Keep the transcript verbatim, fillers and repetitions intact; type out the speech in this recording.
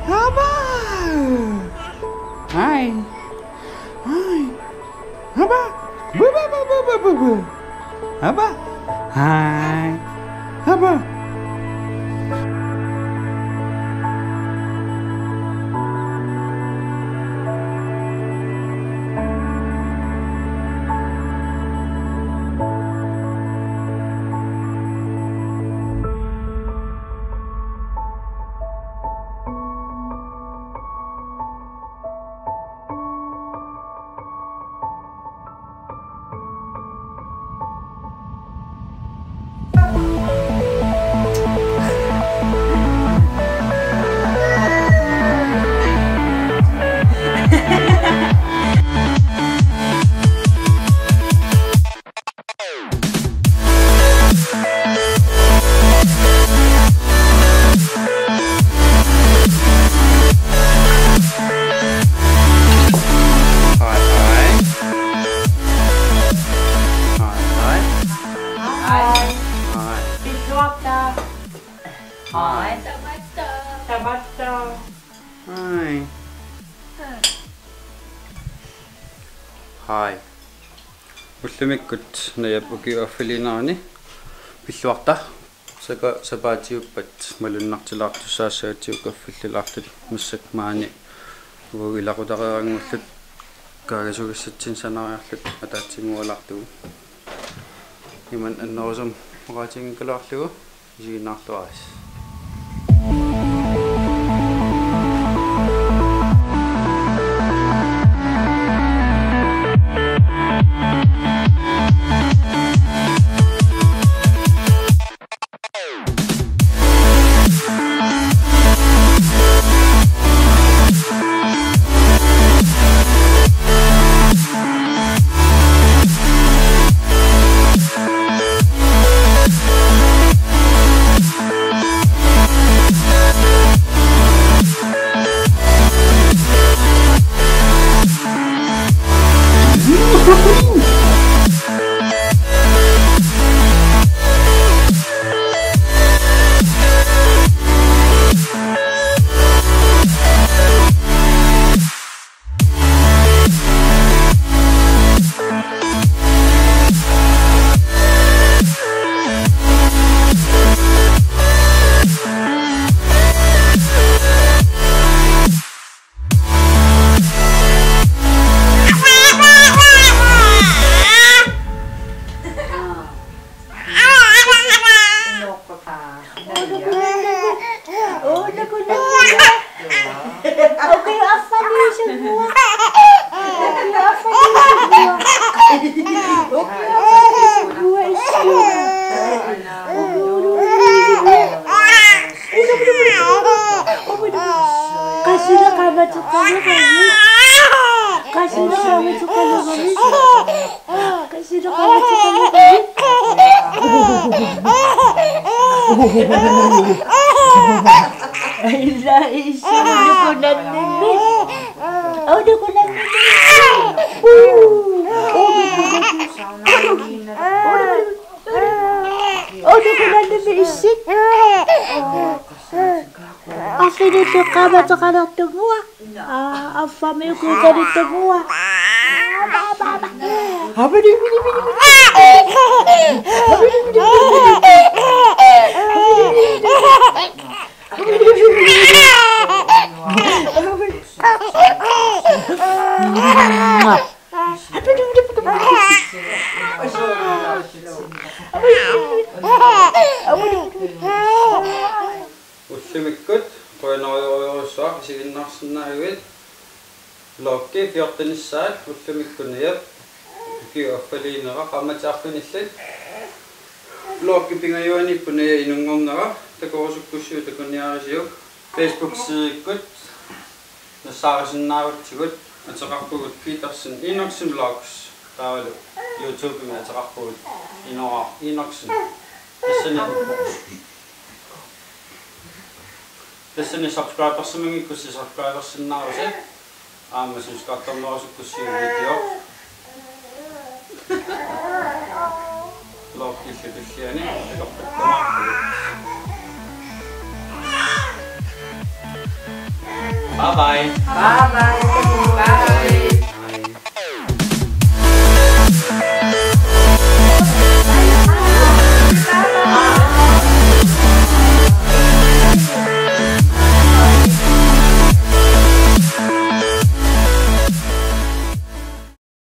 Haba! Hi. Hi. Haba! Bu, bu, bu. Haba! Hi. Haba! Hi, hi. Hi, hi. Hi. Hi. Pilluarta. Hi. Hi. Tamatta. Tamatta. Hi. Hi. Ullumikkut Najap ukiup affiliinerani pilluarta. Saka sapaatiuppat malunnartilaartussaassagatsigu kaffillilaartut massakkut maani uagut ilaqutariaqanngulluta kaagasugassatsinnik sanariarluta ataatsimuualaartugut. Imannak annerusumik oqaatiginngikkaluarlugu isiginnaarluarisi. Qasila qaammatseqalerami. Qasila qaammatseqalerami. Qasila qaammatseqalerami. Ila issa nukunannimmi. Au nukunannimmi. Uu. Au nukunannimmi issik. Arfinillu qaammatseqalertunngua. Aa, affami ukuusalittunngua. Ullumikkut qujanarujorujussuaq isiginnaarsinnaaguit. Vloggi fjortenissaat ullumikkut Najap ukiup affiliinera qaammatit arfinillit. Vloggi pingajuaniippoq Najap inunngornera, takorusukkussiuk takuniarisiuk. Facebook-sidikkut nassaarisinnaagutsigu ateqarpugut Petersen Enoksen Vlogs, taavalu YouTube-imi ateqarpugut Inooraq Enoksen. Tassani, tassani subscribersimanngikkussi subscribersinnaavusi. Aamma subscribernerusukkussiuk video. Vloggillu tulliani takorpakkumaarpugut. Bye bye. Bye bye.